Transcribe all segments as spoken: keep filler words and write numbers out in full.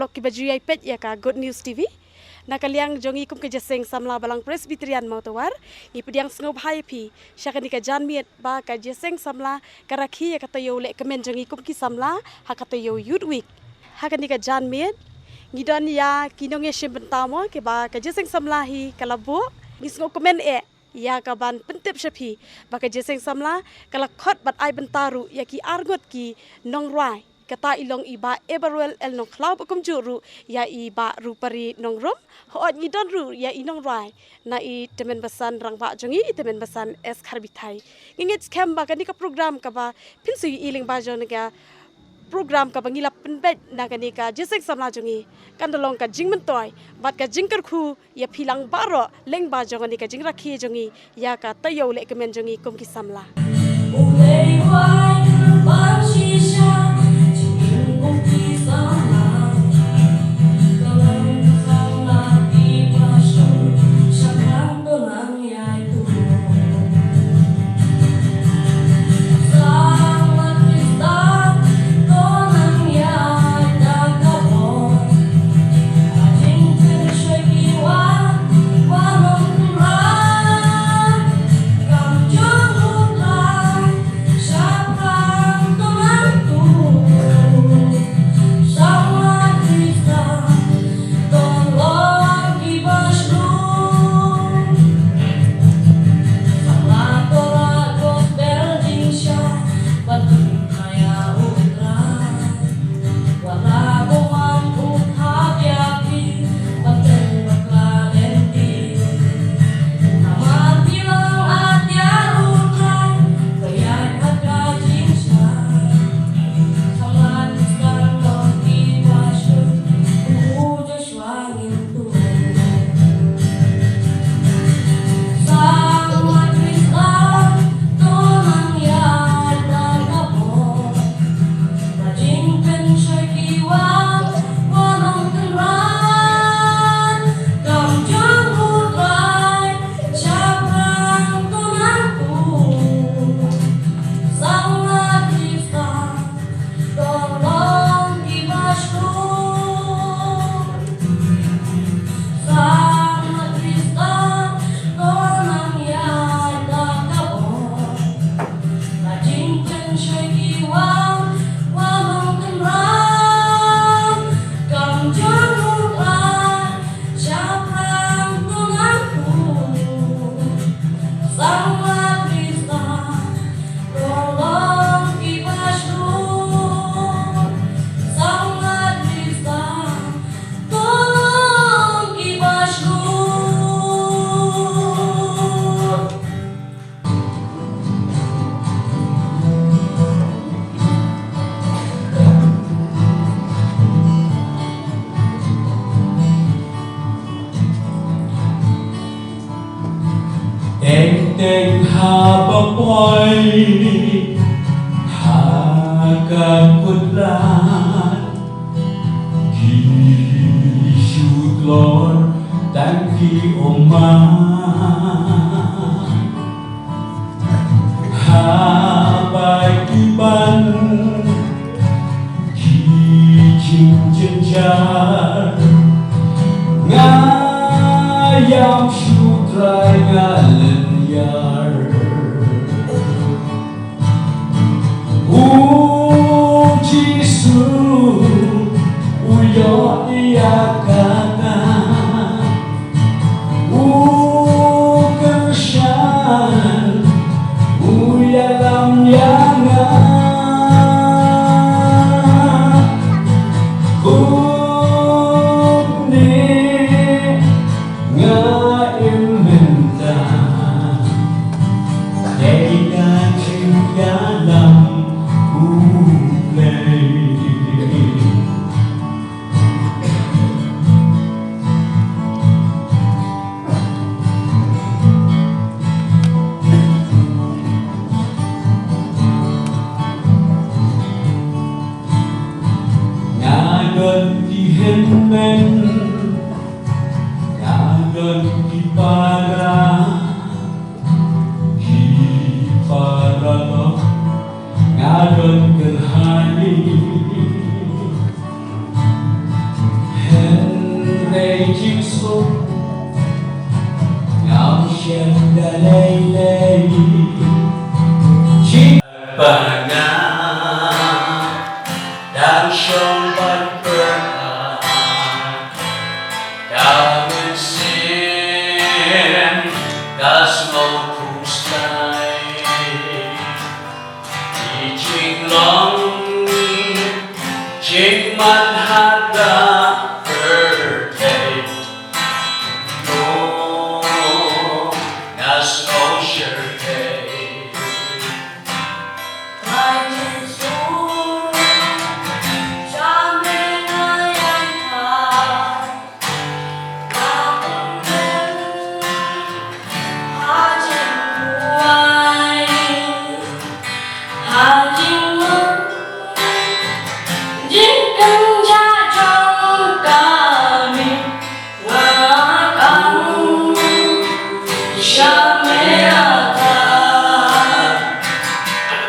Paralok kiba ju ïai peit ïa ka Good News T V. Na ka liang jong ngi kum ka Jingïaseng Samla Balang Presbyterian Mawtawar, ngi pdiang sngewbha ïa phi sha kane ka janmiet ba ka Jingïaseng Samla ka rakhe ïa ka taïew lehkmen jong ngi kum ki samla ha ka taïew Youth Week. Ha kane ka janmiet ngi don ïa ki nongïashim bynta mo kiba ka Jingïaseng Samla hi ka la buh. Ngi sngewkmen eh ïa ka ban pyntip sha phi ba ka Jingïaseng Samla ka la khot bad ai bynta ruh ïa ki arngut ki nongrwai. Kata i long i Bah Eberuel L Nongkhlaw bad kumjuh ruh ïa i Bah Rupari Nongrum. Hooid ngi don ruh ïa i nongrwai na i tymmen basan rangbah jong ngi, i tymmen basan S Kharbithai. Ngi ngeit skhem ba kane ka program kaba phin sa ïohi lyngba jong ka program kaba ngi la pynbeit na kane ka Jingïaseng Samla jong ngi kan da long ka jingmyntoi bad ka jingkyrkhu ïa phi lang baroh lyngba jong kane ka jingrakhe jong ngi ïa ka taïew lehkmen jong ngi kum ki samla. Teng teng haba poi ha ka kut lad, ki shu tlot tang ki ummat. Haba ki ban ki jingjynjar, nga ïam shu Trai, nga lynñiar. U Jisu u ïoh ïa kata, u kyrshan, u ïalam ïa nga. Kumne nga im mynta. Shem da lei lei. Shi ba nga dang shong ban pyrkhat, ka mynsiem ka sngew khustai. Ki jinglong jingman ha ka pyrthei, oh, nga sngew shyrkhei. Hai Jisu, sha me nga ïaid.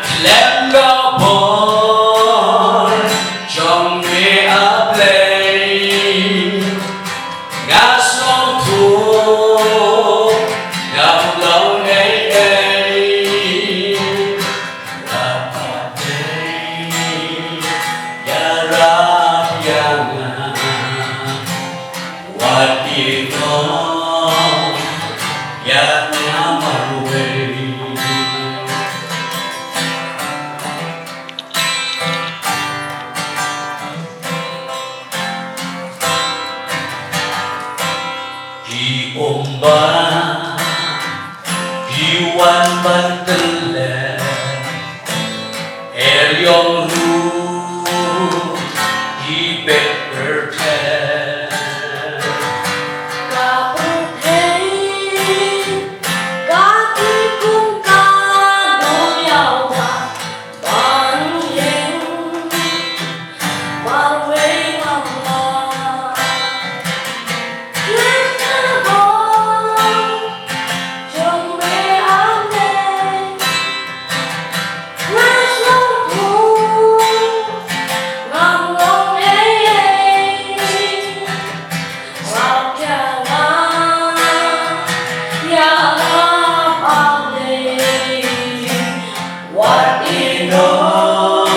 Khlem ka bor jong me, A Blei, nga sngewthuh ngam long ei ei. Nga pat dei, ïarap ïa nga. Wat ïehnoh ïa nga marwei. Ki umba ki wan ban tyllep, eriong ruh ki beh pyrthei. Ka pyrthei ka ki kum ka duriaw ba ban ïeng marwei marwei. Khlem ka bor jong me, A Blei, nga sngewthuh ngam long ei ei. Ïarap ïa nga, ïarap, A Blei. Wat ïehnoh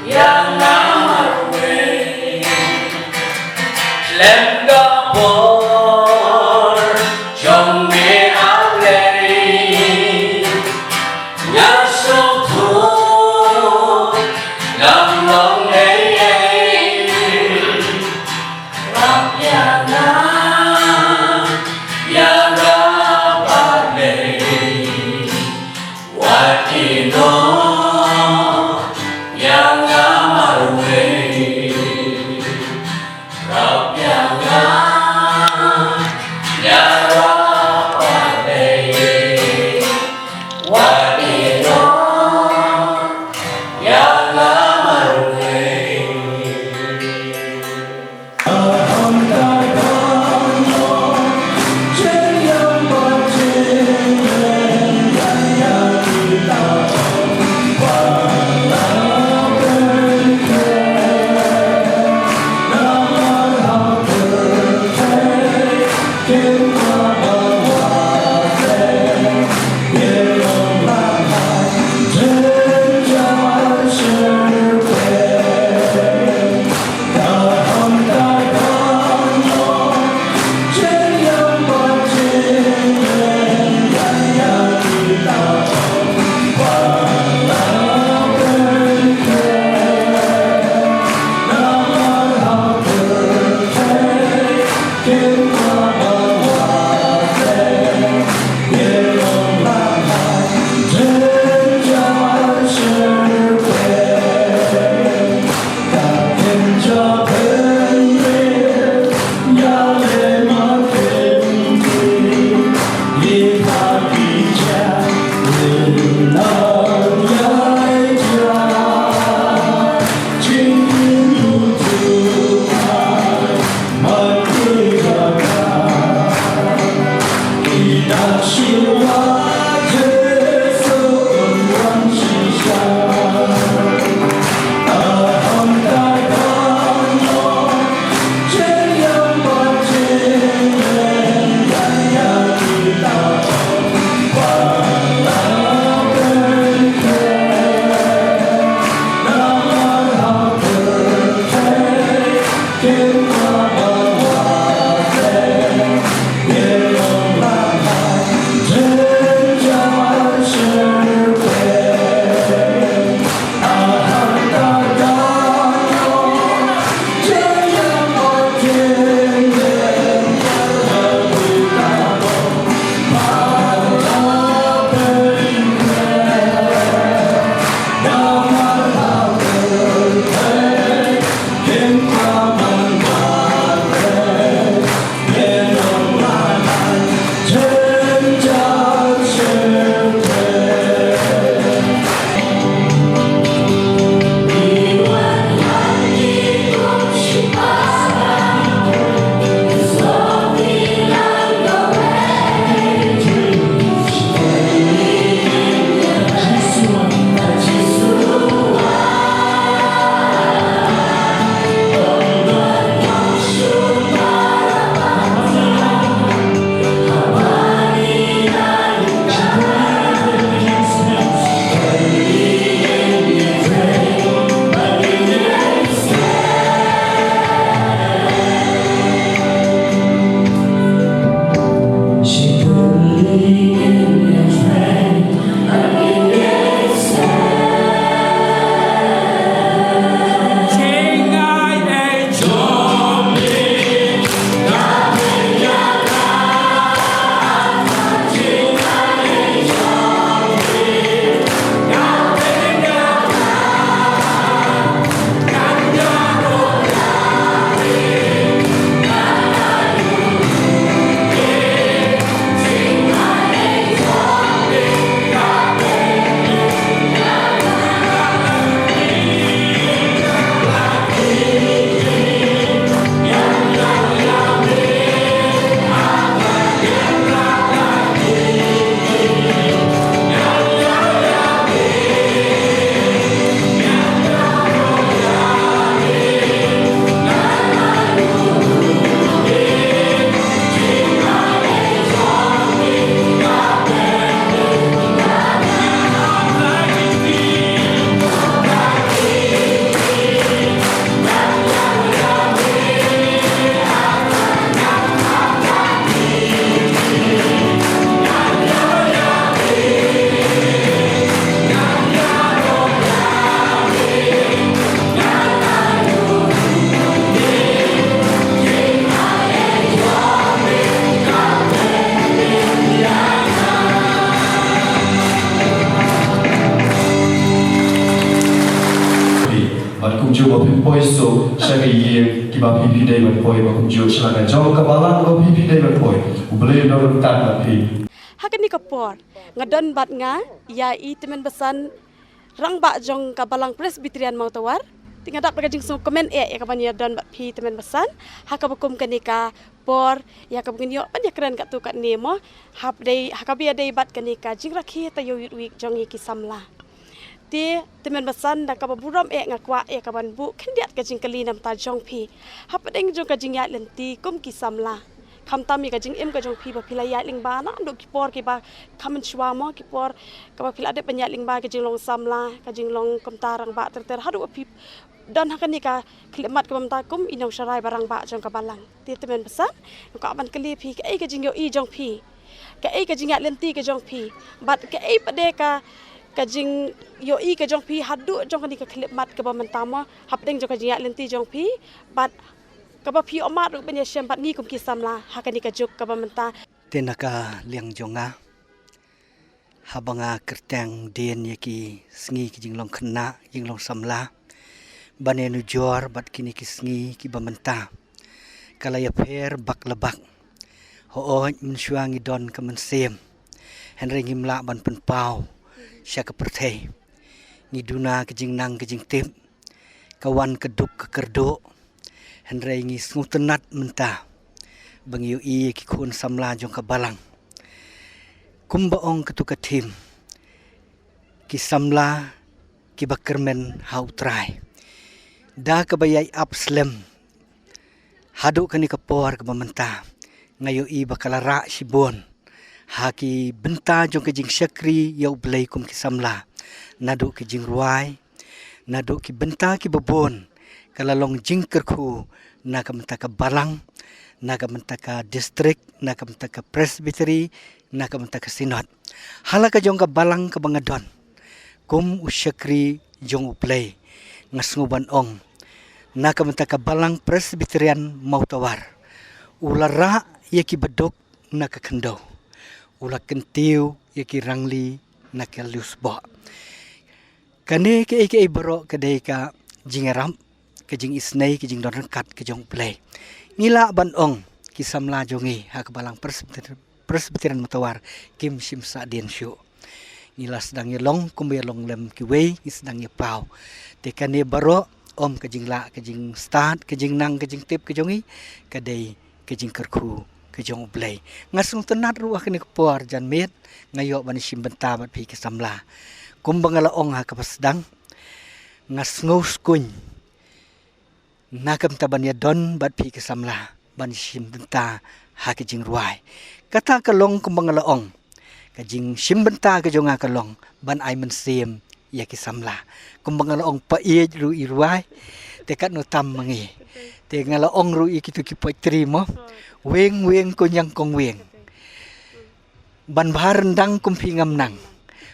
ïa nga marwei. Khlem ka bor jong me, A Blei, nga sngewthuh ngam long ei ei. Ïarap ïa nga, ïarap, A Blei. Wat ïehnoh ïa nga marwei. Ïarap ïa nga, ïarap, A Blei. Wat ïehnoh ïa nga marwei. Poi suk sha ka ïing kiba phi phi dei ban poi, ba kumjuh sha la ka jong ka balang ba phi phi dei ban poi. U Blei u don ryngkat bad phi. Ha kane ka por nga don bad nga ïa i tymmen basan rangbah jong ka Balang Presbyterian Mawtawar. Te nga dap da ka jingsngewkmen eh ïa ka ban ïa don bad phi tymmen basan ha kaba kum kane ka por, ïa kaba ngin ïoh ban ïa kren katto katne mo. Hap dei ha kaba ïa dei bad kane ka jingrakhe taïew Youth Week jong ngi ki samla. Te tymmen basan da kaba burom eh nga kwah ïa ka ban buh khyndiat ka jingkylli na bynta jong phi hapdeng jong ka jingïaid lynti kum ki samla. Khamtam ïa ka jingim ka jong phi ba phi la ïaid lyngba naduh ki por kiba kham mynshuwa mo, ki por kaba phi la dep ban ïaid lyngba ka jinglong samla, ka jinglong kumta rangbah ter ter haduh ba phi don ha kane ka khyllipmat kaba mynta kum i nongsharai ba rangbah jong ka balang. Te tymmen basan nga kwah ban kylli phi kaei ka jingïohi jong phi, kaei ka jingïaid lynti ka jong phi, bad kaei pat de ka ka jingïohi ka jong phi haduh jong kane ka khyllipmat kaba mynta mo, hapdeng jong ka jingïaid lynti jong phi bad kaba phi ïohmad ruh ban ïashem bad ngi kum ki samla ha kane ka juk kaba mynta. Te na ka liang jong nga, haba nga kyrteng dien ïa ki sngi ki jinglong khynnah, jinglong samla, ban ïanujor bad kine ki sngi kiba mynta, ka la ïapher bak la bak. Hooid, mynshuwa ngi don ka mynsiem, hynrei ngim lah ban pynpaw sha ka pyrthei. Ngi duna ka jingnang ka jingtip, ka wan ka duk ka kyrduh, hynrei ngi sngewtynnat mynta ba ngi ïohi ïa ki khun samla jong ka balang. Kumba ong katu ka thim, ki samla kiba kyrmen ha U Trai. Da kaba ïai ap slem haduh kane ka por kaba mynta, nga ïohi ba ka la rah shibun ha ki bynta jong ka jingshakri ïa U Blei kum ki samla, naduh ki jingrwai, naduh ki bynta kiba bun, ka la long jingkyrkhu na ka bynta ka balang, na ka bynta ka district, na ka bynta ka presbytery, na ka bynta ka synod. Ha la ka jong ka balang kaba nga don kum u shakri jong U Blei, nga sngew ban ong, na ka bynta ka Balang Presbyterian Mawtawar, u la rah ïa kiba duk na ka khyndew, u la kyntiew ïa ki rangli na ka liusboh. Kane kaei kaei baroh ka dei ka jingïarap, ka jingisynei, ka jingdon ryngkat ka jong U Blei. Ngi lah ban ong ki samla jong ngi ha ka Balang Presbyter-, Presbyterian Mawtawar kim shym sah dien shuh. Ngi la sdang ïa long kumba ïa long lem kiwei, ngi sdang ïa paw. Te kane baroh, ym ka jinglah, ka jingstad, ka jingnang, ka jingtip ka jong ngi, ka dei ka jingkyrkhu ka jong U Blei. Nga sngewtynnat ruh ha kane ka por janmiet nga ïoh ban shim bynta bad phi ki samla. Kumba nga la ong ha kaba sdang, nga sngew skuiñ na ka bynta ban ïadon bad phi ki samla ban shim bynta ha ka jingrwai. Kata ka long kumba nga la ong, ka jingshim bynta ka jong nga ka long ban ai mynsiem ïa ki samla. Kumba nga la ong, paieit ruh i rwai, te katno tam ma ngi. Te nga la ong ruh ïa kitu ki poetry mo, weng weng ko ñiangkong weng, ban bha ryndang kum phi ngam nang,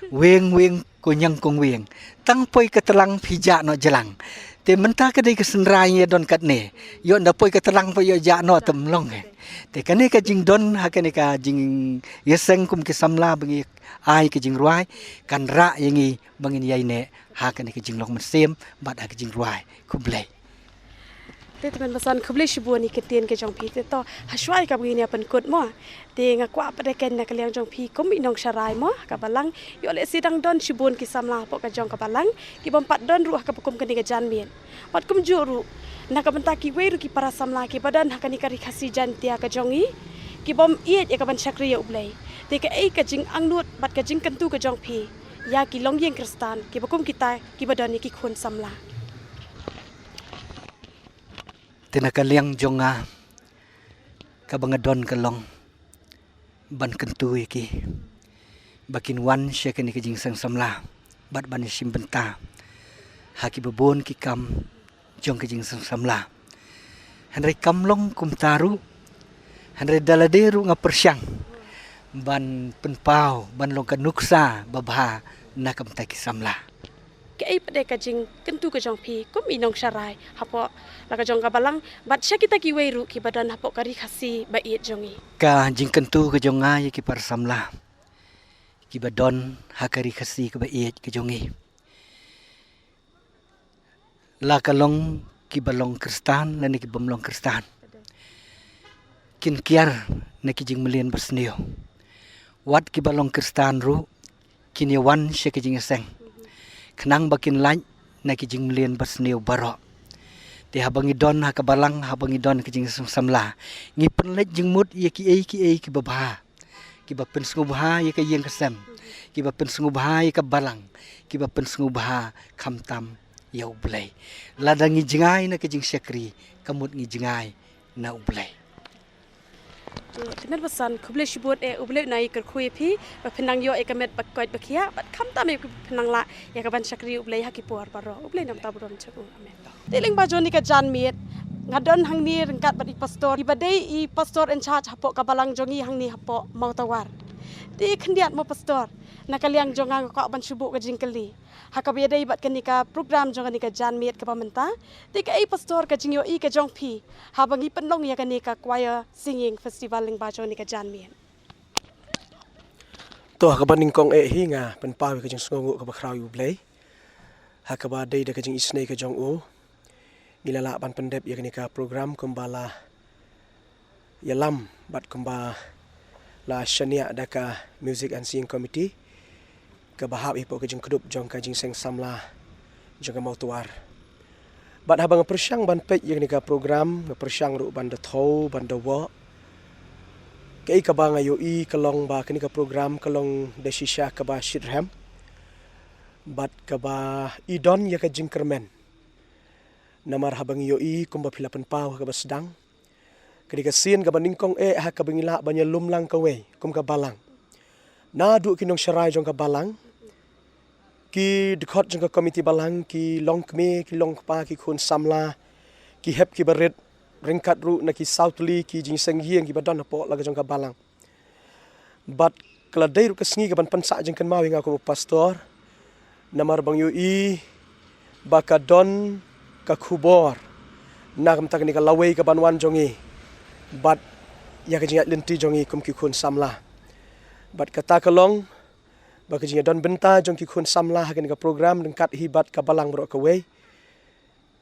weng weng ko ñiangkong weng, tang poi ka tlang phi jah noh jlang. Te mynta ka dei ka synrai ïa don katne, ïoh nda poi ka tlang poi ïoh jah noh te ym long eh. Te kane ka jingdon ha kane ka jingïaseng kum ki samla ba ngi ai ka jingrwai, kan rah ïa ngi ba ngin ïai neh ha kane ka jinglong mynsiem bad ha ka jingrwai. Khublei. Te tymmen basan, khublei shibun ïa ki ktien ka jong phi. Te to, ha shuwa ïa kaba ngin ïa pynkut mo, te nga kwah pat de khein na ka liang jong phi kum i nongsharai mo ha ka balang, ïoh lehse dang don shibun ki samla hapoh ka jong ka balang ki bym pat don ruh ha kaba kum kane ka janmiet. Bad kumjuh ruh na ka bynta kiwei ruh ki para samla kiba don ha kane ka Ri Khasi Jaiñtia ka jong ngi, ki bym ïeit ïa ka ban shakri ïa U Blei. Te kaei ka jingangnud bad ka jingkyntu ka jong phi ïa ki longïing Khristan kiba kum kita kiba don ïa ki khun samla? Te na ka liang jong nga, kaba nga don ka long ban kyntu ïa ki ba kin wan sha kane ka jingseng samla bad ban shim bynta ha kiba bun ki kam jong ka jingseng samla. Hynrei kam long kumta ruh, hynrei da lade ruh nga pyrshang ban pynpaw ban long ka nuksa babha na ka bynta ki samla. Kaei pat de ka jingkyntu ka jong phi kum i nongsharai hapoh la ka jong ka balang bad sha kita kiwei ruh kiba don hapoh ka Ri Khasi ba ïeit jong ngi? Ka jingkyntu ka jong nga ïa ki para samla kiba don ha ka Ri Khasi kaba ïeit ka jong ngi, la ka long kiba long Khristan lane ki bym long Khristan kin kiar na ki jingmlien basniew. Wat kiba long Khristan ruh kin ïa wan sha ki jingïaseng khnang ba kin lait na ki jingmlien basniew baroh. Te haba ngi don ha ka balang, haba ngi don ha ka jingseng samla, ngi pynleit jingmut ïa kiei kiei kiba bha, kiba pynsngewbha ïa ka ïing ka sem, kiba pynsngewbha ïa ka balang, kiba pynsngewbha khamtam ïa U Blei. Lada ngi jngai na ka jingshakri, ka mut ngi jngai na U Blei. To, te met ba san, khublei shibun, eh, U Blei un ai kyrkhu ïa phi ba phin nang ïoh ïa ka met ba koit ba khiah, bad khamtam ïa phi phin nang lah ïa ka ban shakri U Blei ha ki por baroh. U Blei un nang tap burom jong u. Amen. Te lyngba jong kane ka janmiet, nga don hangne ryngkat bad i pastor, iba dei i pastor in charge hapoh ka balang jong ngi hangne hapoh Mawtawar. Te khyndiat mo pastor, na ka liang jong nga nga kwah ban shu buh ka jingkylli ha kaba ïadei bad kane ka program jong kane ka janmiet kaba mynta. Te kaei pastor ka jingïohi ka jong phi haba ngi pynlong ïa kane ka choir singing festival lyngba jong kane ka janmiet? To, ha kaba nyngkong eh hi nga pynpaw ïa ka jingsngewnguh kaba khraw ïa U Blei ha kaba dei da ka jingisynei ka jong u, ngi la lah ban pyndep ïa kane ka program kumba la ïalam bad kumba la shaniah da ka Music and Singing Committee kaba hap hapoh ka jingkdup jong ka jingseng samla jong ka Mawtawar. Bad haba nga pyrshang ban peit ïa kane ka program, nga pyrshang ruh ban da thew, ban da wah, kaei kaba nga ïohi ka long ba kane ka program ka long da shisha kaba shitrhem bad kaba i don ïa ka jingkyrmen. Namar haba ngi ïohi kumba phi la pynpaw ha kaba sdang, ka dei ka sien kaba nyngkong eh ha kaba ngi lah ban ïalum lang kawei kum ka balang. Naduh ki nongsharai jong ka balang, ki dkhot jong ka komiti balang, ki longkmie, ki longkpa, ki khun samla, ki hep ki barit, ryngkat ruh na ki saw tylli ki jingseng ïing kiba don hapoh la ka jong ka balang. Bad ka la dei ruh ka sngi kaban pynsah jingkynmaw ïa nga kum u pastor, namar ba ngi ïohi ba ka don ka khubor na ka bynta kane ka lawei kaban wan jong ngi bad ïa ka jingïaid lynti jong ngi kum ki khun samla. Bad kata ka long ba ka jingïadon bynta jong ki khun samla ha kane ka program ryngkat hi bad ka balang baroh kawei,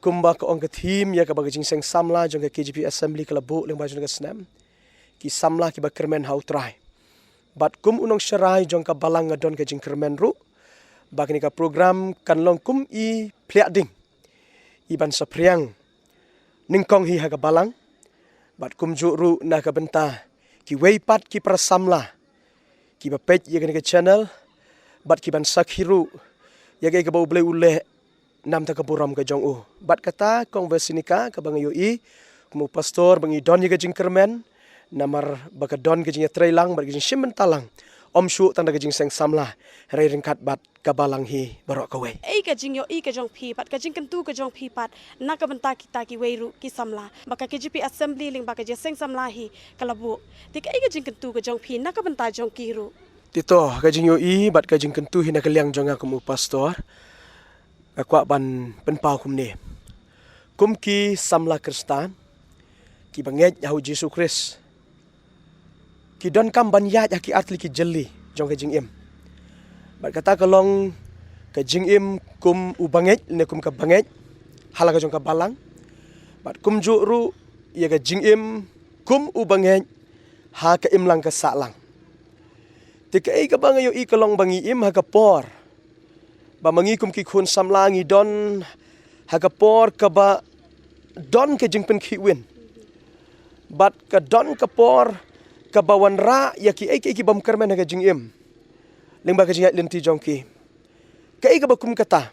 kumba ka ong ka theme ïa kaba ka jingseng samla jong ka K J P Assembly ka la buh lyngba jong ka snem, ki samla kiba kyrmen ha U Trai. Bad kum u nongsharai jong ka balang nga don ka jingkyrmen ruh ba kane ka program kan long kum i phliah ding, i ban saphriang nyngkong hi ha ka balang, bad kumjuh ruh na ka bynta kiwei pat ki para samla kiba peit ïa kane ka channel bad kiban sakhi ruh ïa kaei kaba U Blei u leh namar ka burom ka jong u. Bad kata kong Veronica, kaba nga ïohi kum u pastor ba ngi don ïa ka jingkyrmen namar ba ka don ka jingïatreilang bad ka jingshim bynta lang, ym shuh tang da ka jingseng samla, hynrei ryngkat bad ka balang hi baroh kawei. Ei ka jingïohi ka jong phi bad ka jingkyntu ka jong phi pat na ka bynta kita kiwei ruh ki samla ba ka K J P Assembly lyngba ka jingseng samla hi ka la buh? Te kaei ka jingkyntu ka jong phi na ka bynta jong ki ruh? Te to, ka jingïohi bad ka jingkyntu hi na ka liang jong nga kum u pastor, nga kwah ban pynpaw kumne. Kum ki samla Khristan kiba ngeit ha U Jisu Khrist, ki donkam ban ïaid ha ki artylli ki jylli jong ka jingim. Bad kata ka long ka jingim kum u bangeit ne kum ka bangeit ha la ka jong ka balang, bad kumjuh ruh ïa ka jingim kum u bangeit ha ka imlang ka sahlang. Te kaei kaba nga ïohi ka long ba ngi im ha ka por ba ma ngi kum ki khun samla ngi don ha ka por kaba don ka jingpynkhih win bad ka don ka por kaba wanrah ïa kiei kiei ki bym kyrmen ha ka jingim lyngba ka jingïaid lynti jong ki. Kaei kaba kum kata,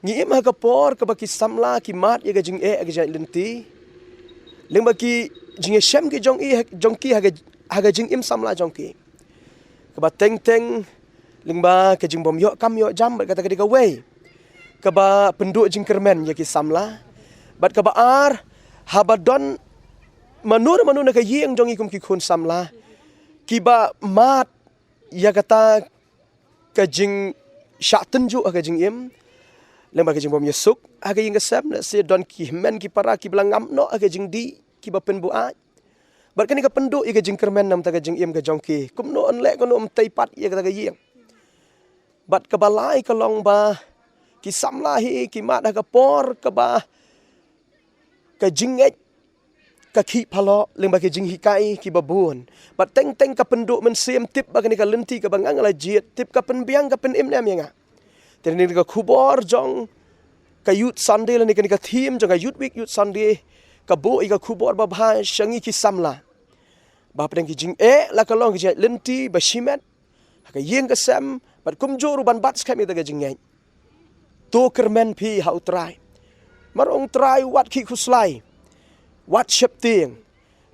ngi im ha ka por kaba ki samla ki mad ïa ka jingeh ha ka jingïaid lynti lyngba ki jingïashem ki jong i, jong ki ha ka, ha ka jingim samla jong ki. Kaba teng teng lyngba ka jingbym ïoh kam ïoh jam bad kata ka dei kawei kaba pynduh jingkyrmen ïa ki samla. Bad kaba ar, haba don mano mano na ka ïing jong i kum ki khun samla kiba mad ïa kata ka jingshah tynjuh ha ka jingim lyngba ka jingbym ïasuk ha ka ïing ka sem, lehse don ki hynmen ki para kiba la ngam noh ha ka jingdih kiba pynbuaid. Bad kane ka pynduh ïa ka jingkyrmen namar ka jingim ka jong ki, kumno yn leh kumno ym tei pat ïa kata ka ïing. Bad kaba lai ka long ba ki samla hi ki mad ha ka por kaba ka jingngeit ka khih phalok lyngba ki jinghikai kiba bun. Bad teng teng ka pynduh mynsiem tip ba kane ka lynti kaba nga nga la jied tip ka pynbiang ka pynim ne em ïa nga. Te kane ka khubor jong ka Youth Sunday lane kane ka theme jong ka Youth Week Youth Sunday ka buh ïa ka khubor babha sha ngi ki samla. Ba hapdeng ki jingeh la ka long ki jingeh lynti ba shimet ha ka ïing ka sem bad kumjuh ruh ban bat skhem ïa ka jingngeit. To kyrmen phi ha U Trai. Mar ong Trai wat khih khuslai. Wat sheptieng.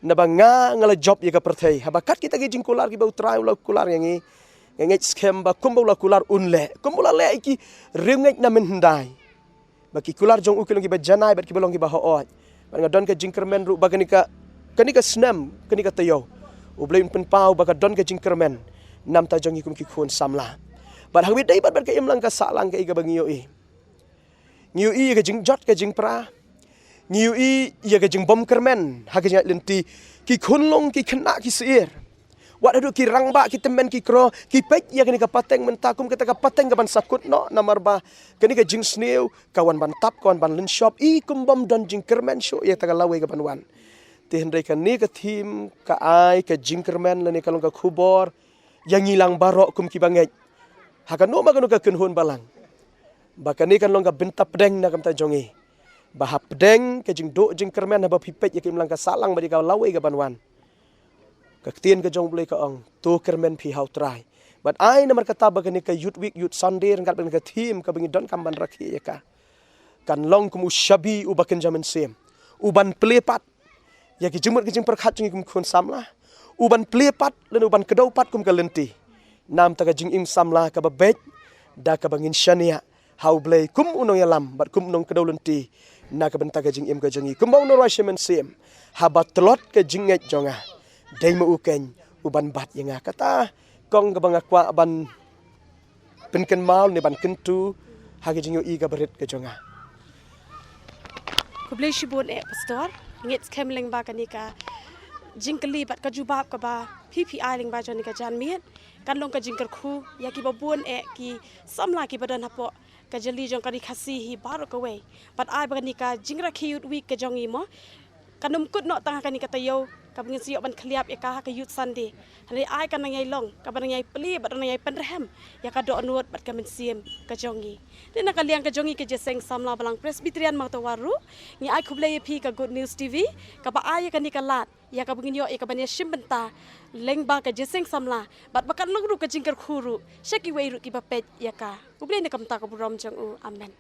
Naba nga nga la jop ïa ka pyrthei. Haba kat kita ki jingkular kiba U Trai u la kular ïa ngi. Nga ngeit skhem ba kumba u la kular un leh. Kumba u la leh ïa ki riewngeit na mynhyndai. Ba ki kular jong u ki long kiba janai bad kiba long kiba hooid. Bad nga don ka jingkyrmen ruh ba kane ka kane ka snem kane ka taïew. U Blei un pynpaw ba ka don ka jingkyrmen. Namta jong ngi kum ki khun samla. Bad ha kawei dei bad bad ka imlang ka sahlang ka i kaba ngi ïohi. Ngi ïohi ïa ka jingjot ka jingpra. Ngi ïohi ïa ka jingbym kyrmen ha ka jingïaid lynti. Ki khunlung ki khynnah ki syiar. Wat haduh ki rangbah ki tymmen ki kro ki peit ïa kane ka pateng mynta kum kata ka pateng kaban sa kut noh namar ba kane ka jingsniew ka wan ban tap ka wan ban lynshop i kum bym don jingkyrmen shuh ïa kata ka lawei kaban wan. Te hynrei kane ka theme ka ai ka jingkyrmen lane ka long ka khubor ïa ngi lang baroh kum kiba ngeit. Ha kano ma kano ka kynhun balang. Ba kane kan long ka bynta pdeng na ka bynta jong ngi. Ba hapdeng ka jingduh jingkyrmen haba phi peit ïa ka imlang ka sahlang bad ïa ka lawei kaban wan. Ka ktien ka jong U Blei ka ong, to kyrmen phi ha U Trai. Bad ai namar kata ba kane ka Youth Week, Youth Sunday, ryngkat bad kane ka theme kaba ngi donkam ban rakhe ïa ka. Kan long kum u shabi uba kynja mynsiem. Uban plie pat ïa ki jingmut ki jingpyrkhat jong ngi kum khun samla. Uban plie pat lane uban kdew pat kum ka lynti. Namta ka jingim samla kaba beit da kaba ngin shaniah ha U Blei kum u nongïalam bad kum u nongkdew lynti na ka bynta ka jingim ka jong ngi. Kumba u nongrwai shem mynsiem haba tlot ka jingngeit jong nga. Dei ma u keiñ uban bat ïa nga kata kong kaba nga kwah ban pynkynmaw ne ban kyntu ha ka jingïohi kaba rit ka jong nga. Khublei shibun eh Pastor. Ngeit skhem lyngba kane ka jingkylli bad ka jubab kaba phi phi ai lyngba jong kane ka janmiet. Kan long ka jingkyrkhu ïa kiba bun eh ki samla kiba don hapoh ka jylliew jong ka Ri Khasi hi baroh kawei. Bad ai ba kane ka jingrakhe Youth Week ka jong ngi mo. Kan ym kut noh tang ha kane ka taïew kaba ngin sa ïoh ban khylliap ïa ka ha ka Youth Sunday. Hynrei ai ka nang ïai long kaba nang ïai plie bad nang ïai pynrhem ïa ka dohnud bad ka mynsiem ka jong ngi. Te na ka liang ka jong ngi ka Jingïaseng Samla Balang Presbyterian Mawtawar ruh ngi ai khublei ïa phi ka Good News T V kaba ai ïa kane ka lad ïa kaba ngin ïoh ïa kaban ïashim bynta lyngba ka jingïaseng samla bad ba kan long ruh ka jingkyrkhu ruh sha kiwei ruh kiba peit ïa ka. U Blei na ka bynta ka burom jong u. Amen.